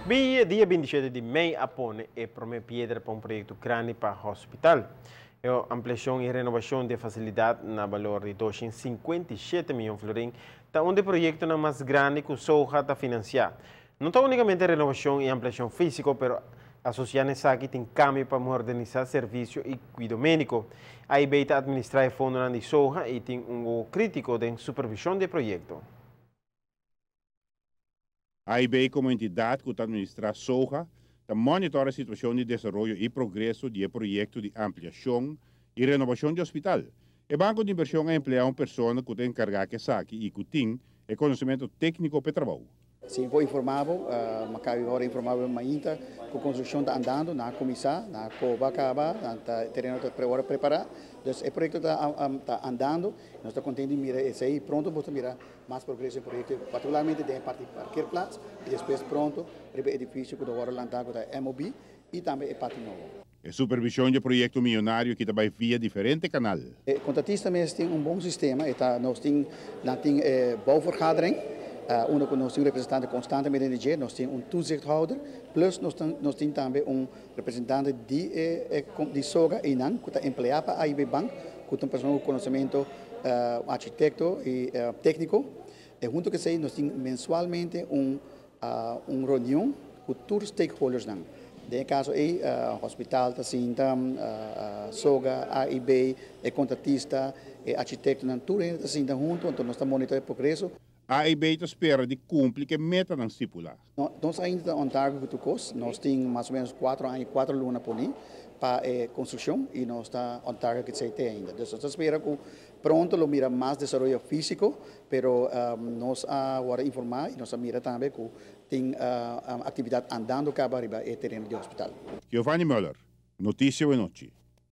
Dia 27 di mei a pone e prome piedra pa un proyecto grandi pa hospital. E ampliacion y renobacion di facilidad na balor di 257 miyon florin ta un di e proyectonan mas grandi cu SOGA ta financia. No ta unicamente renobacion y ampliacion fisico, pero asocia na esaki tin cambio pa modernisa servicio y cuido medico. AIB ta administra e fondonan di SOGA y tin un critico den supervision di e proyecto. AIB como entidad cu ta administra SOGA ta monitor e situacion di desaroyo y progreso di e proyecto di ampliacion y renobacion di hospital. E banco di inversion a emplea un persona cu ta encarga cu esaki y cu tin e conocimento tecnico pa e trabou. Si, por informa, mi a caba di informa mainta cu e construccion ta andando, nan a cuminsa, nan a coba caba, e tereno ta prepara. Anto, e proyecto ta andando, nos ta contento di mira esey, pronto bo mira mas progreso den e proyecto, particularmente den e parti parkeerplaats, y despues pronto e edificio cu ta lanta cu e MOB y tambe e parti nobo. E supervision di e proyecto miyonario aki tambe via diferente canal. E contratista mes tin un bon sistema, nos tin bouwvergadering, unda cu nos tin representante constantemente den, nos tin un toezichthouder, plus nos tin tambe un representante di SOGA y nan, cu ta emplea pa AIB Bank, cu ta un persona cu conocimento arquitecto y tecnico. Y hunto cu esey, nos tin mensualmente un reunion cu tur stakeholders nan. Den caso ey, hospital ta sinta, SOGA, AIB, e contratista, e arquitecto, nan tur ta sinta hunto, anto nos ta monitor e progreso. AIB ta spera di cumpli cu e metanan stipula. Nos ainda ta on target cu cos, nos tin mas o menos 4 aña, 4 luna poni pa e construccion y nos ta on target cu esey ainda. Anto, nos ta spera cu pronto lo mira mas desaroyo fisico, pero nos a informa y nos a mira tambe cu tin actividad andando caba riba e tereno di hospital. Giovanni Müller, Noticia Anochi.